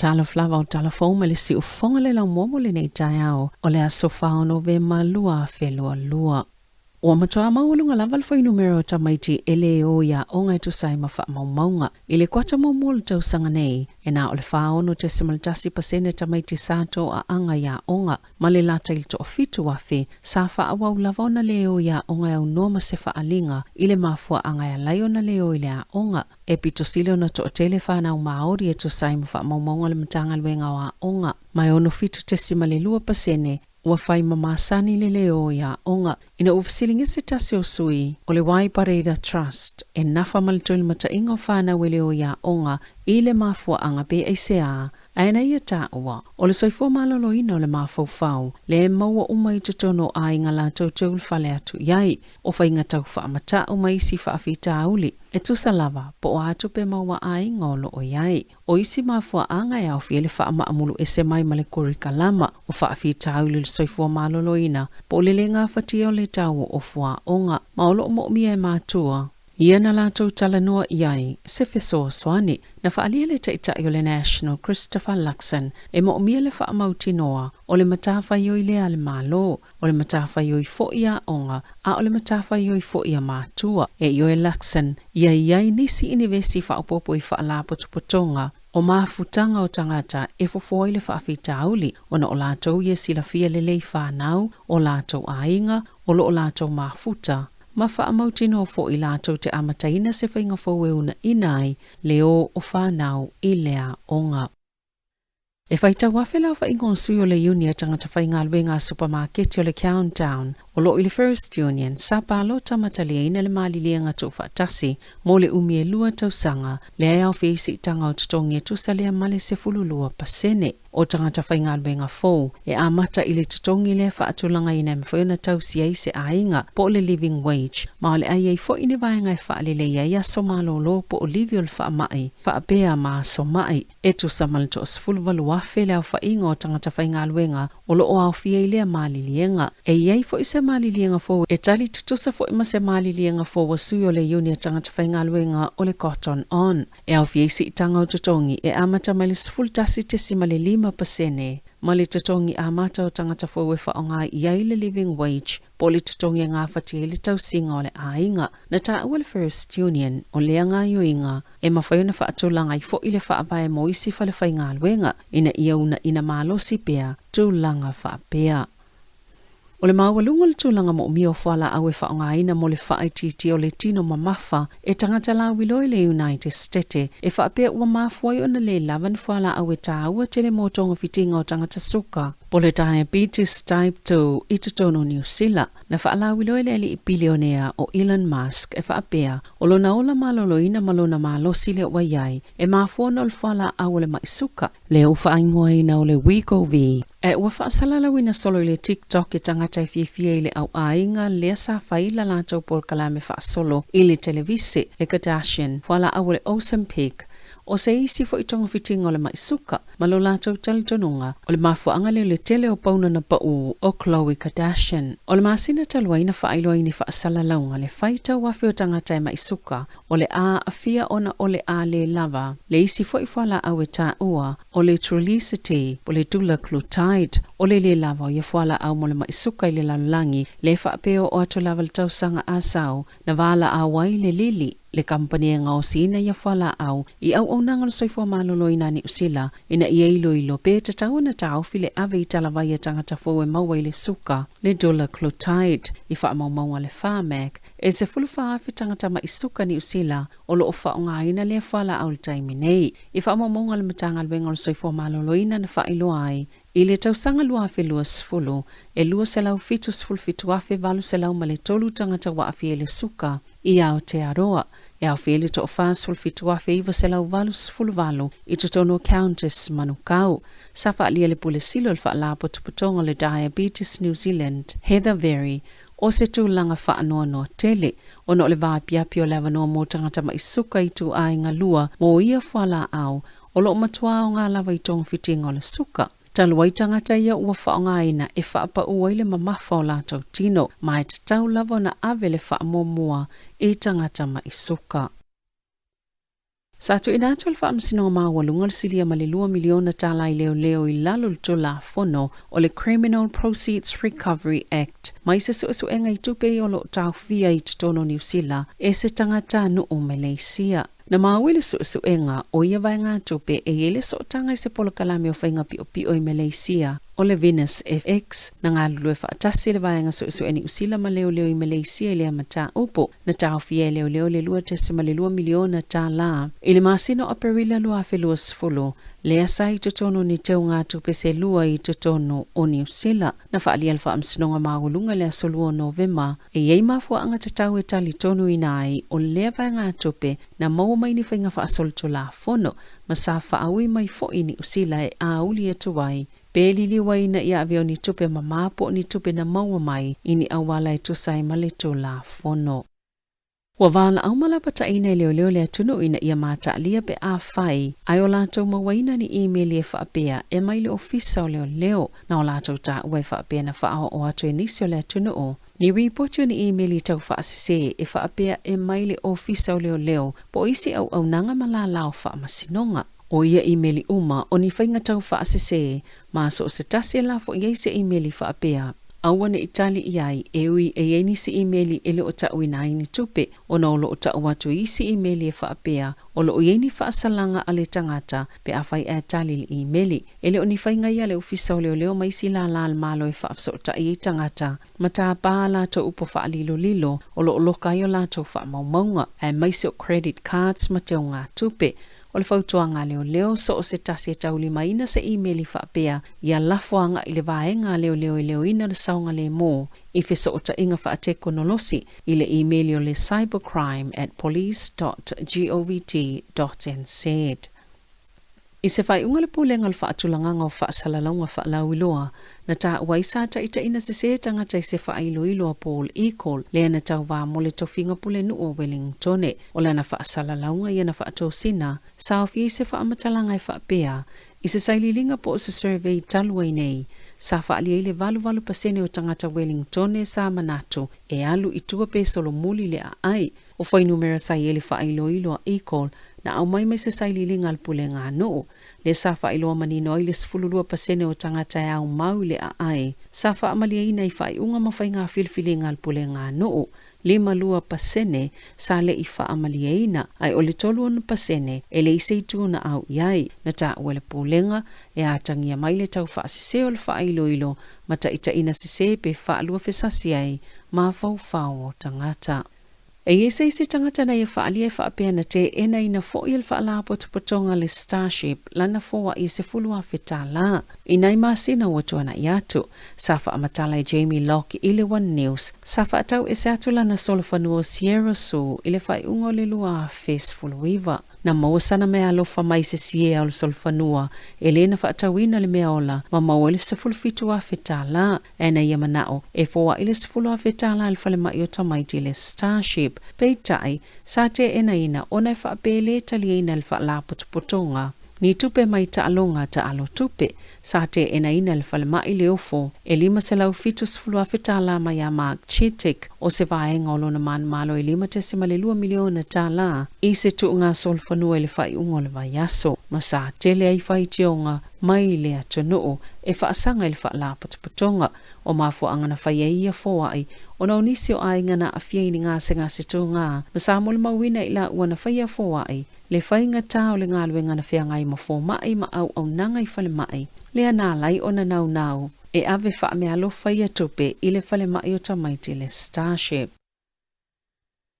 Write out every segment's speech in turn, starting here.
Talofa lava o tala fou mai le siufofoga le laumua mo lenei taeao o le aso 4 o Novema 2022. Ua matua maualuga lava le fuainumera o tamaiti e lē o i aoga e tusa ai ma faamaumauga. I le kuata muamua o le tausaga nei, e na o le 46.1% tamaiti sa toaaga i aoga, ma le lata i le 7,000 sa faaauau lava ona lē o i aoga e aunoa ma se faaaliga i le mafuaaga e ala ai ona lē o i le aoga. E pito sili ona toatele fanau Māori e tusa ai ma faamaumauga a le Matagaluega o Aoga, ma e 67.2% ua fai ma masani le lē o i aoga. Ina ua fesiligia se tasi o sui o le Waipareira Trust e nafa ma le toilimataiga o fanau e lē o i aoga i le mafuaaga pe aisea, ae na ia taua, o le soifua maloloina o le mafaufau lea e maua uma i totonu o aiga latou te ulufale atu i ai, o faiga tau faamata'u ma isi faafitauli, e tusa lava po o a tupe maua aiga o lo o i ai. O isi mafuaaga e aofia ai le faamaamulu ese mai ma le kurikalama, o faafitauli o le soifua maloloina, po o le le gafatia o le tau o fuaoga, ma o lo o moomia e matua ia na latou talanoa i ai se fesoasoani. Na faaalia le Taitai o le National Christopher Luxon e moomia le faamautinoa o le matafaioi lea a le Malo, o le matafaioi foi a aoga, a o le matafaioi foi a matua. E ioe Luxon ia i ai nisi inivesi faaopoopo i faalapotopotoga o mafutaga o tagata e fofo ai le faafitauli, ona o latou ia silafia lelei fanau, o latou aiga, o lo o latou mafuta, ma faamautinoa foi latou te amataina se faiga fou e uunaina ai le o o fanau i le aoga. E faitau afe le aofaiga o sui o le iuni a tagata faigaluega a supamaketi o le Countdown o lo o i le First Union sa palota ma taliaina le maliliega tuufaatasi mo le umi e lua tausaga lea e aofia ai siitaga o totogi e tusa lea ma le 12%. O tagata faigaluega fou e amata i le totogi lea faatulagaina e mafai ona tausi ai se aiga po o le living wage, ma o le a i ai foi ni vaega e faaleleia ai aso malolo po o livi o le faamai faapea ma aso mai. E tusa ma le 18,000 le aofaiga o tagata faigaluega o lo o aofia i lea maliliega. E i ai foi se maliliega fou e tali tutusa foi ma se maliliega fou a sui o le iuni a tagata faigaluega o le Cotton On. E aofia ai siitaga o totogi e amata mai le 11.5% ma le totogi amata o tagata fou e faaaoga i ai le living wage po o le totogi e gafatia ai le tausiga o le aiga. Na taua le First Union o lea gaoioiga e mafai ona faatulaga ai foi le faavae mo isi falefaigaluega ina ia uunaina malosi pea tulaga faapea. O le maualuga o le tulaga moomia o fualaau e faaaogaina mo le faaitiitia o le tino mamafa e tagata lauiloa i le United Stete e faapea ua mafua ai ona le lava ni fualaau e taua tele mo togafitiga o tagata suka po o le diabetes type 2 i totonu o Niu Sila. Na faalauiloa e le alii pilionea o Elon Musk e faapea o lona ola maloloina ma lona malosi lea ua i ai e mafua ona o le fualaau o le mai suka lea ua faaigoaina o le Wegovy. E ua faasalalauina solo i le TikTok e tagata e fiafia i le auaiga lea sa fai la latou polokalame faasolo i le televise, le Kardashian, fualaau o le Ozempic, o se isi foi togafitiga o le mai suka, ma lo latou talitonuga, o le mafuaaga lea o le tele o pauna na pau o Khloe Kardashian. O le masina talu ai na faailoa ai ni faasalalauga le faitau afe o tagata e mai suka o le a aafia ona o le a le lava le isi foi fualaau e taua o le Trulicity po o le dulaglutide. O le le lava o ia fualaau mo le mai suka i le lalolagi le faapea oo atu lava le tausaga a sau na valaau ai le Lilly, le kamupani e gaosiina ia fualaau i auaunaga o le soifua maloloina a Niu Sila ina ia iloilo pe tatau ona taofi le ave i talavai a tagata fou e maua i le suka le dulaglutide i faamaumauga a le Pharmac. E 14,000 tagata mai suka Niu Sila o lo o faaaogaina lea fualaau i le taimi nei. I faamaumauga a le Matagaluega o le Soifua Maloloina na faailoa ai, i le tausaga 2020, e 277,803 tagata ua aafia i le suka i Aotearoa, e aofia ai le 47,988 i totonu o Countess Manukau. Sa faaalia le Pule Sili o le Faalapotopotoga o le Diabetes New Zealand, Heather Very, o se tulaga faanoanoa tele ona o le vaapiapi o le avanoa mo tagata mai suka i ituaiga lua mo ia fualaau o lo o matua aoga lava i togafitiga o le suka. Talu ai tagata ia ua faaaogaina e faapau ai le mamafa o latou tino, ma e tatau lava ona ave le faamuamua i tagata mai suka. Sa tuuina atu e le Faamasinoga Maualuga le silia ma le $2 miliona tala i leoleo i lalo o le Tulafono o le Criminal Proceeds Recovery Act mai se suesuega i tupe o lo o taofia i totonu o Niu Sila e se tagatanuu Meleisia. Na maua i le suesuega o ia vaegatupe e i ai le sootaga i se polokalame o faiga piopio i Meleisia o le Venus FX. Na galulue faatasi le vaega suesue Niu Sila ma leoleo i Meleisia i lea mataupu. Na taofia e leoleo le $2.2 miliona tala i le masina o Aperila 2020, lea sa i totonu o ni teugatupe se lua i totonu o Niu Sila. Na faaalia le Faamasinoga Maualuga i le aso 2 o Novema e i ai mafuaaga tatau e talitonuina ai o lea vaegatupe na maua mai ni faiga faasolitulafono ma sa faaui mai foi i Niu Sila e auli atu ai pe liliu ai ina ia avea o ni tupe mamā po o ni tupe na maua mai i ni auala e tusa ai ma le Tulafono. Ua valaau ma lapataiina e leoleo le atunuu ina ia mataalia pe afai ae o latou mauaina ni imeli e faapea e mai le Ofisa o Leoleo na o latou taua e faapea na faaoo atu e nisi o le atunuu ni ripoti o ni imeli tau faasese e faapea e mai le Ofisa o Leoleo po o isi auaunaga ma lala o faamasinoga. O ia imeli uma o ni faiga tau faasese ma so o se tasi e lafo i ai se imeli faapea, aua ne i tali i ai, e ui e i ai nisi imeli e le o taʻuina ai ni tupe, ona o lo o taʻu atu i isi imeli e faapea o lo o i ai ni faasalaga a le tagata pe afai ae tali i le imeli. E le o ni faiga ia a le Ofisa o Leoleo ma isi lālā a le Malo e faafesootai ai tagata ma tāpā a latou upu faalilolilo o lo o loka ai o latou faamaumauga, aemaise o credit cards ma teugatupe. O le fautuaga a leoleo, so o se tasi e taulimaina se imeli faapea, ia lafo agai i le vaega a leoleo e leoina le saogalemu i fesootaiga faatekonolosi i le imeli o le cybercrime@police dot govt dot nz. I se faaiuga le Pulega o le Faatulagaga o Faasalalauga Faalauiloa, na taua ai sa taitaiina sesē tagata i se faailoilo a Paul Ecol, lea na tauvā mo le tofiga pulenuu o Wellingtone. O lana faasalalauga ia na faatosina, sa aofia i se faamatalaga e faapea, I se sailiiliga po o se survey talu ai nei, sa faaalia ai le 88% o tagata Wellingtone sa manatu e alu i tua pe solomuli le aai. O fuainumera sa i ai le faailoilo a Ecol na aumai mai se sailiiliga a le pulega nuu, lea sa faailoa manino ai le 12% o tagata e ao mau i le aai, sa faamalieina i faaiuga ma faiga filifiliga a le pulega nuu, 52% sa le i faamalieina, ae o le 36% e leai se itu na au i ai. Na taua e le Pulega e atagia mai le tau faasese o le faailoilo ma taitaiina sese pe faaluafesasi ai mafaufau o tagata. E i ai se isi tagata na ia faaalia e faapea na teenaina foi e le faalapotopotoga le Starship lana foai e $10,000 i nai masina ua tuanai atu. Sa faamatala e Jamie Locke i le One News, sa faatau ese atu lana solofanua o Sierra Sul i le faaiuga o le 2019. Na maua sana meaalofa mai se siea o le solofanua e lē na faatauina le meaola ma maua ai le $17,000. Ae na ia manao e foai le $10,000 i le falemai o tamaiti le Starship. Peitai, sa teenaina ona e faapea e lē taliaina e le faalapotopotoga ni tupe mai taaloga taalo tupe. Sa teenaina e le falemai le ofo e $570,000 mai iā Mark Chittick o se vaega o lona manumalo e $5.2 miliona i se tuuga solofanua i le faaiuga o le vaiaso, ma sa tele ai faitioga mai le atunuu e faasaga i le faalapotopotoga. O mafuaaga na fai ai ia foai ona o nisi o aiga na aafia i ni gasegase tugā ma sa molimauina i laua na faia foai le faigata o le galuega na feagai ma fomai ma auaunaga i falemai lea na ala ai ona naunau e ave faameaalofa ia tupe i le falemai o tamaiti le Starship.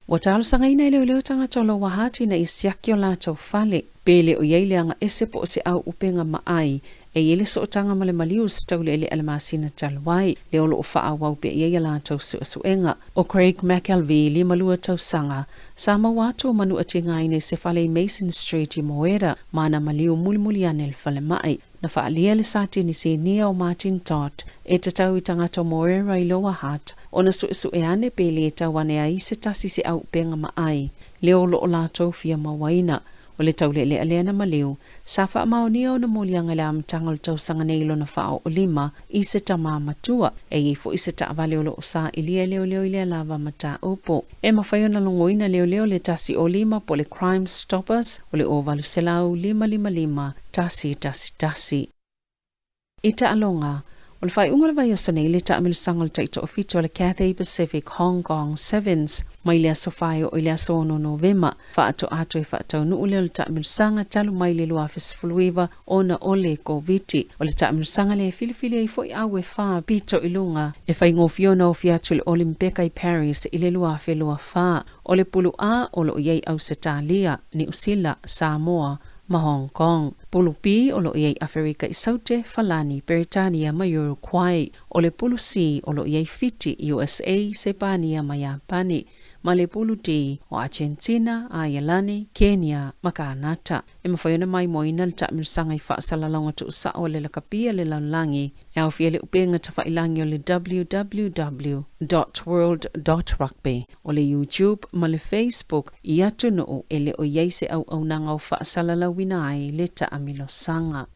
Ua talosagaina e leoleo tagata o Lower Hutt ina ia siaki o latou fale, pe le o i ai le aga ese po o se au upenga maai e i ai le sootaga ma le maliu o se taulealea le masina talu ai, lea o lo o faaauau pea i ai a latou suesuega. O Craig McElvey, 52 tausaga, sa maua atu o manuatigaina i se fale i Mason Street i Moera ma ana maliu mulimuli ane i le falemai. Na faaalia le Satini Sinia o Martin Todd e tatau i tagata o Moera i Lower Hutt ona suesue ane pe lē tau ane ai se tasi se auupega maai lea o lo o latou fia mauaina. O le taulealea lea na maliu, sa faamaonia ona moliaga i le amataga o le tausaga nei lona faaoo lima i se tamā matua. E i ai foi se taavale o lo o sailia e leoleo i lea lava mataupu. E mafai ona logoina leoleo i le 105 po o le Crime Stoppers o le 0800 555 111. I taaloga, o le faaiuga o le vaiaso nei le taamilosaga o le taitoafitu o le Cathay Pacific Hong Kong Sevens mai le aso 4 e oo i le aso 6 Novema. Faatoa toe faataunuu lea o le taamilosaga talu mai le 2019 ona o le Koviti. O le taamilosaga lea e filifili ai foi au e fa pito i luga e faigofie ona ofi atu i le Olimpeka i Paris i le 2024. O le Pulu A o lo o i ai Ausetalia, Niusila, Samoa ma Hong Kong. Pulu B o lo o i ai Aferika i Saute, Falani, Peretania ma Uruguay. O le Pulu C o lo o i ai Fiti, USA, Sepania ma Iapani. Ma le Pulu D o Achetina, Aielani, Kenya ma Kanata. E mafai ona maimoaina le taamilosaga i faasalalauga tuusao a le lakapi a le lalolagi e aofia le upega tafailagi o le www dot world dot rugby, o le YouTube ma le Facebook i atunuu e le o i ai se auaunaga o faasalalauina ai le taamilosaga.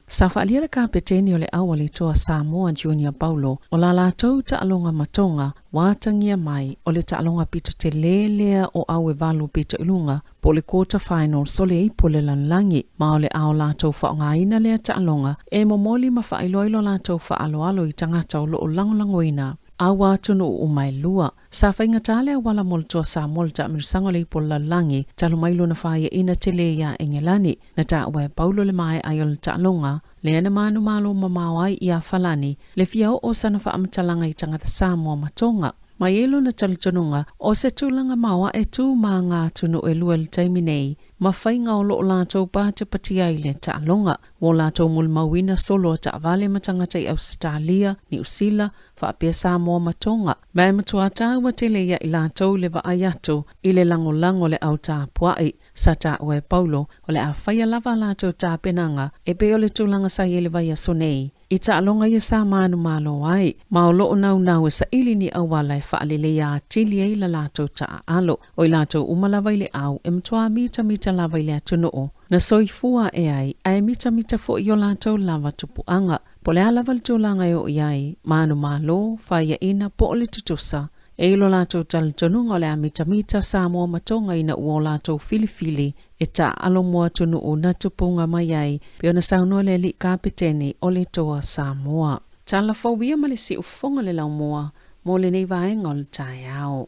Sa faaalia le kapeteni o le au a le Toa Samoa Junior Paulo o la latou taaloga ma Tonga ua atagia mai o le taaloga pito telē lea o au e valu pito i luga po o le quarter finals o le ipu o le lalolagi, ma o le a o latou faaaogaina lea taaloga e momoli ma faailoa i lo latou faaaloalo i tagata o lo o lagolagoina au atunuu uma e lua. Sa faigata le auala mo le Toa Samoa le taamilosaga o le ipu o le lalolagi talu mai lona faiaina tele iā Engelani. Na taua e Paulo le maea ai o le taaloga lea na manumalo mamao ai iā Falani le fia oo sana faamatalaga i tagata Samoa ma Tonga. Ma e i ai lona talitonuga, o se tulaga maoae tu ma ngā atunuu e lua i le taimi nei, ma faiga o lo o latou patipatia ai le taaloga. Ua o latou molimauina solo a taavale ma tagata i Ausetalia, Niusila, faapea Samoa ma Tonga. Ma e matua taua tele ia i latou le vaai atu i le lagolago o le au tapuai. Sa taua e Paulo, o le a faia lava a latou tapenaga e pei o le tulaga sa i ai le vaiaso nei, i taaloga ia sa manumalo ai, ma o lo o naunau e saili ni auala e faaleleia atili ai la latou taaalo. O i latou uma lava i le au e matua mitamita lava i le atunuu na soifua ae ai, ae mitamita foi i o latou lava tupuaga. Po o le a lava le tulaga e oo i ai, manumalo, faiaina po o le tutusa, e i lo latou talitonuga o le a mitamita Samoa ma Tonga ina ua o latou filifili e taaalo mo atunuu na tupuga mai ai, pei ona saunoa le alii kapeteni o le Toa Samoa. Tala fou ia ma le siufofoga le laumua mo lenei vaega o le taeao.